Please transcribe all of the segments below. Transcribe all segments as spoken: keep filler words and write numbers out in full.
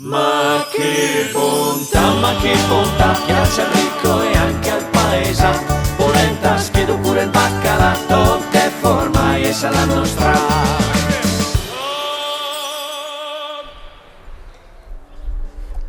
Ma che bontà, ma che bontà, piace al ricco e anche al paesà. Polenta, schiedo pure il baccalà, tutte formaglie e salame nostrà.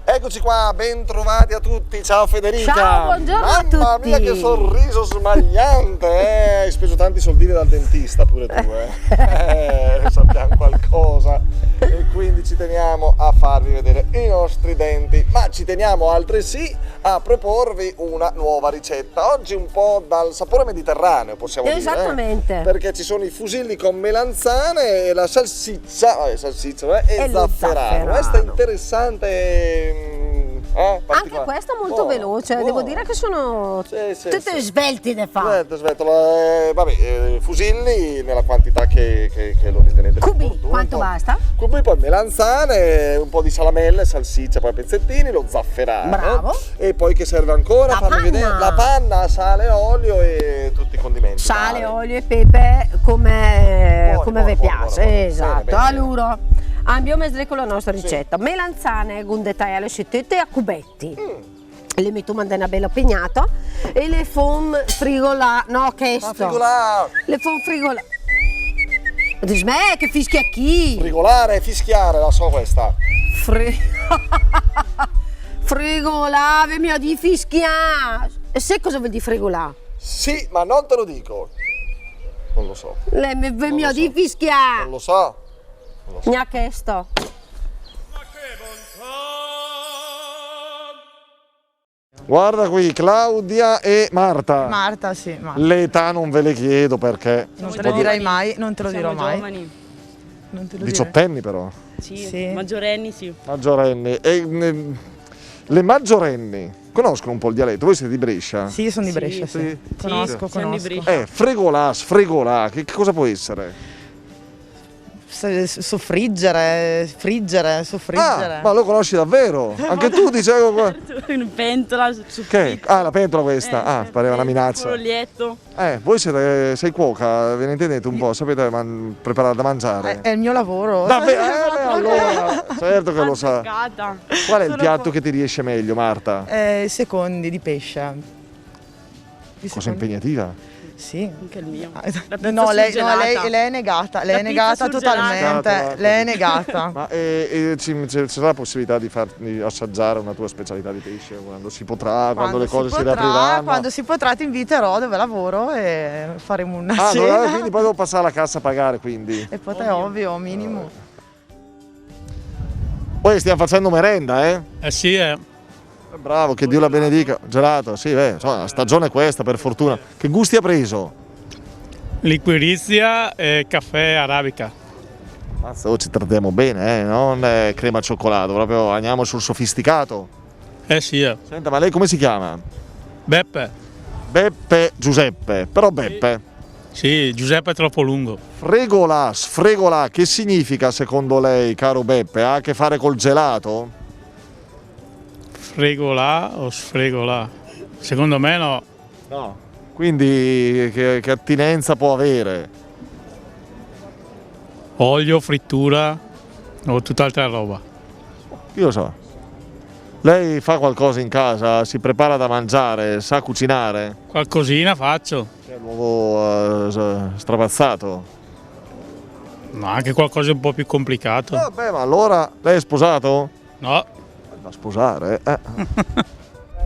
Eccoci qua, ben trovati a tutti. Ciao Federica. Ciao, buongiorno a tutti. Mamma mia, che sorriso smagliante, eh? Hai speso tanti soldini dal dentista pure tu, eh? Eh, sappiamo qualcosa. E quindi ci teniamo a farvi vedere i nostri denti, ma ci teniamo altresì a proporvi una nuova ricetta. Oggi un po' dal sapore mediterraneo, possiamo dire, eh? Esattamente. Perché ci sono i fusilli con melanzane e la salsiccia, vabbè, salsiccia, eh, e zafferano. E lo zafferano. Questa è interessante, mm, eh, particolare. Anche questa molto veloce, devo dire che sono tutti svelti da fare. Svelto, svelto. Eh, vabbè, eh, fusilli nella quantità che, che, che lo ritenete più opportuno. Cubì, quanto basta? Cubì, poi melanzane, un po' di salamelle, salsiccia, poi a pezzettini, lo zafferano. Bravo. E poi che serve ancora? Fammi vedere. La panna, sale, olio e tutti i condimenti vari. Sale, olio e pepe come, come ve piace. Buono, buono, buono. Esatto. Bene, bene, bene. Allora, andiamo a vedere con la nostra ricetta. Sì. Melanzane, g'hom de taiàle sö töte a cubetti. Mm. Le mettom in una bella pignata e le fom frigolà. No, chesto. Ah, frigolà. Le fom frigolà. Dis mé, che fischia chi? Frigolare è fischiare, la so questa. Fri-, frigolà, v'è mia dì fischià. E sét cosa völ dì frigolà? Sì, ma non te lo dico. Non lo so. Le me, v'è mia dì fischià. Non lo so. Non lo so. Gnà chesto. Guarda qui, Claudia e Marta. Marta, sì, Marta. L'età non ve le chiedo perché... Non te lo direi mai, non te lo dirò mai. Siamo giovani. Non te lo direi. Diciottenni però. Sì, sì. Maggiorenni, sì. Maggiorenni. E, mm, le maggiorenni conoscono un po' il dialetto? Voi siete di Brescia? Sì, io sono di Brescia, sì. Sì. Conosco, conosco. Siamo di Brescia. Eh, fregolà, sfregolà, che, che cosa può essere? S-, s-, soffriggere, friggere, soffriggere. Ah, ma lo conosci davvero? Anche tu, dicevo qua. Certo, in pentola, su, su... Che? Ah, la pentola questa. Eh, ah, pareva una minaccia. Sul letto. Eh, voi siete, sei cuoca, ve ne intendete un po', sapete man-, preparare da mangiare? È, è il mio lavoro. Davvero? Eh, beh, allora, certo che lo sa. Azzeccata. Qual è il piatto che ti riesce meglio, Marta? Eh, secondi di pesce. Cosa impegnativa. Sì. Anche il mio. Ah, no, lei, no, lei, lei è negata, lei è negata totalmente, lei è negata. Ma, eh, eh, ci, ci sarà la possibilità di far, di assaggiare una tua specialità di pesce quando si potrà, quando le cose si riapriranno? Quando si potrà, ti inviterò dove lavoro e faremo una cena. Ah, allora, quindi poi devo passare alla cassa a pagare, quindi. E poi è ovvio, minimo. Poi stiamo facendo merenda, eh? Eh sì, eh. Eh, bravo, che Dio la benedica. Gelato, sì, beh, insomma, la stagione è questa, per fortuna. Che gusti ha preso? Liquirizia e caffè arabica. Mazza, oh, ci trattiamo bene, eh? Non, eh, crema al cioccolato, proprio andiamo sul sofisticato. Eh sì, eh. Senta, ma lei come si chiama? Beppe. Beppe Giuseppe, però Beppe. Sì, Giuseppe è troppo lungo. Fregolà, sfregolà, che significa secondo lei, caro Beppe? Ha a che fare col gelato? Fregolà o sfregolà? Secondo me no. No. Quindi che, che attinenza può avere? Olio, frittura o tutt'altra roba? Io so. Lei fa qualcosa in casa? Si prepara da mangiare? Sa cucinare? Qualcosina faccio. Cioè, l'uovo, eh, s-, strapazzato? Ma anche qualcosa un po' più complicato. Vabbè, ma allora lei è sposato? No. Da sposare, eh.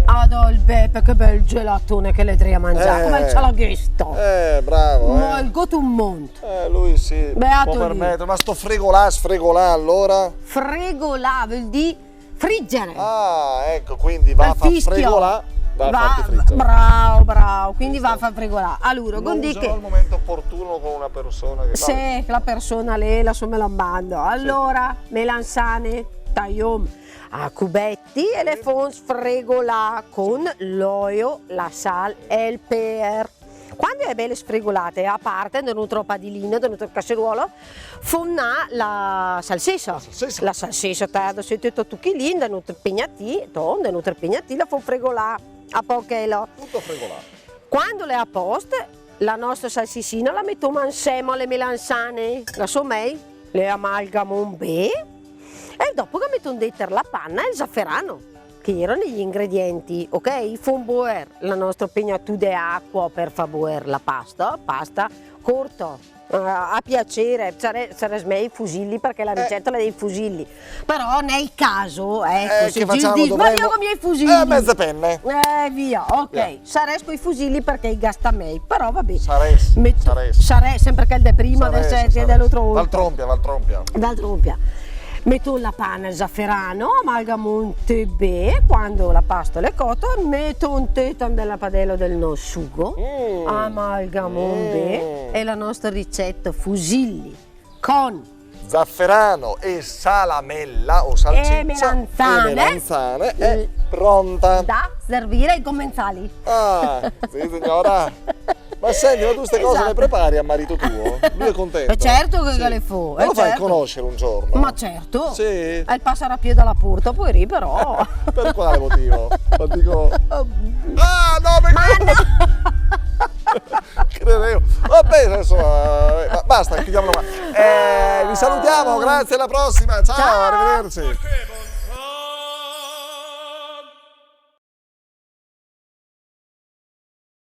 Adò, il Beppe, che bel gelatone che l'è dré a mangià, come el cià l'à ghisto. Eh, bravo, eh. Ma el gh'ha un mont. Eh, lui sì, può permettere. Beato lui. Ma sto fregolà, sfregolà, allora? Fregolà vuol dì friggere. Ah, ecco, quindi va a far fregolà, va a farti friggere. Bravo, bravo, quindi va a far fregolà. Allora, non userò il momento opportuno con una persona che... Sì, la persona lì, la so me la mando. Allora, melanzane, taiom a cubetti e le fom sfregolà con l'oio, la sal e el pear. Quando i è bele sfregolade, a parte, in un tro padilin, in un tro casseruolo, fom nà la salsesa. La salsesa. La salsesa, taiada sö töta a tuchin, in un tro pignatì, to, in un tro pignatì, la fom fregolà a poch. Tutto fregolà. Quando l'è a post, la nostra salsisina la metom insèma a le melanzane, la so mèi, le amalgamom bé, E dopo ghe metóm dét la pana e el zaferano, che i éra i ingredienti, ok? Fóm boér la nostra pegnatù de acqua per fà boér la pasta, pasta corta, eh, a piacere, sare-, sarès mèi i fusilli perché la ricetta l'è dei fusilli. Però nel caso, ecco, eh, se che facciamo, dovremmo... Ma io con i miei fusilli. Eh, mezze penne. Eh, via, ok. Via. Sarès coi fusilli perché i gasta mèi, però va bé. Sarès, met-, sarès. Sarès, sempre quel de prima, sarès, del, sarès. Del otro. Dal trompia, dal trompia. Dal trompia. Metóm la pana, el zaferano, amalgamóm tö bé, quando la pasta l'è cota, metóm tö in de la padèla del nòs sugo, mm, amalgamóm bé, mm, e la nostra ricetta fusilli con zaferano e salamella o salsiccia e melanzane, e melanzane è pronta. Da servire ai commensali. Ah, sì, signora. Ma senti, ma tu ste cose le prepari a marito tuo? Lui è contento? E certo che, sì, che le fo, eh, certo. Ma lo fai conoscere un giorno? Ma certo. Sì? E el pasarà piö da la porta, poerì, però. Per quale motivo? Ma dico... Ah, no, perché... Ma no! Credevo. Va bene, insomma, eh, ma basta, chiudiamola qua. Eh, vi salutiamo, grazie, alla prossima. Ciao, ciao, arrivederci.